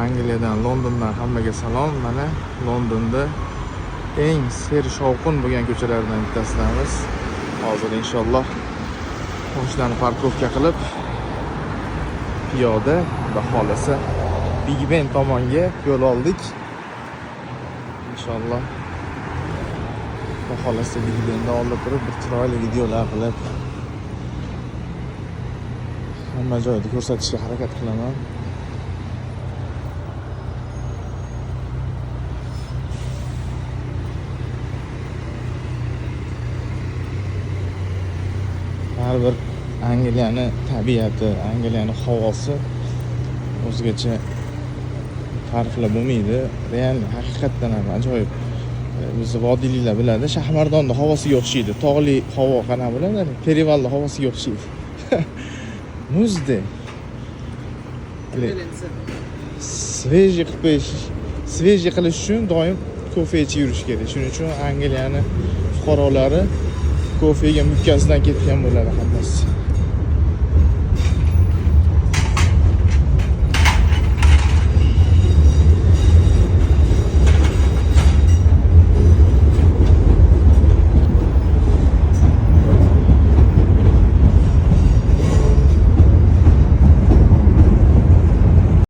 Angliyadan, Londondan hammaga salom. Mana Londonda eng sershovqin bo'lgan ko'chalardan bittasidamiz. Hozir inshaalloh mashinani парковка qilib, piyoda, xudo xohlasa, Big Ben tomonga yo'l oldik. Inshaalloh, xudo xohlasa, Big Benni oldida turib bir chiroyli videolar qilib, hamma joyda ko'rsatishga harakat qilaman. Har bir Angliyani tabiati, Angliyani havosi o'zgacha, ta'riflab bo'lmaydi. Real, haqiqatdan ham ajoyib. Bizni vodiyliklar biladi, Shahmardonni havosiga o'xshaydi. Tog'li havo qanaqa bo'ladi? Перевал ni havosiga o'xshaydi. Muzdek. Свежий qilib qo'yish, свежий qilish uchun doim kofe ichib yurish kerak. Shuning uchun Angliyani fuqarolari kofega mukkasidan ketgan bo'ladi hammasi.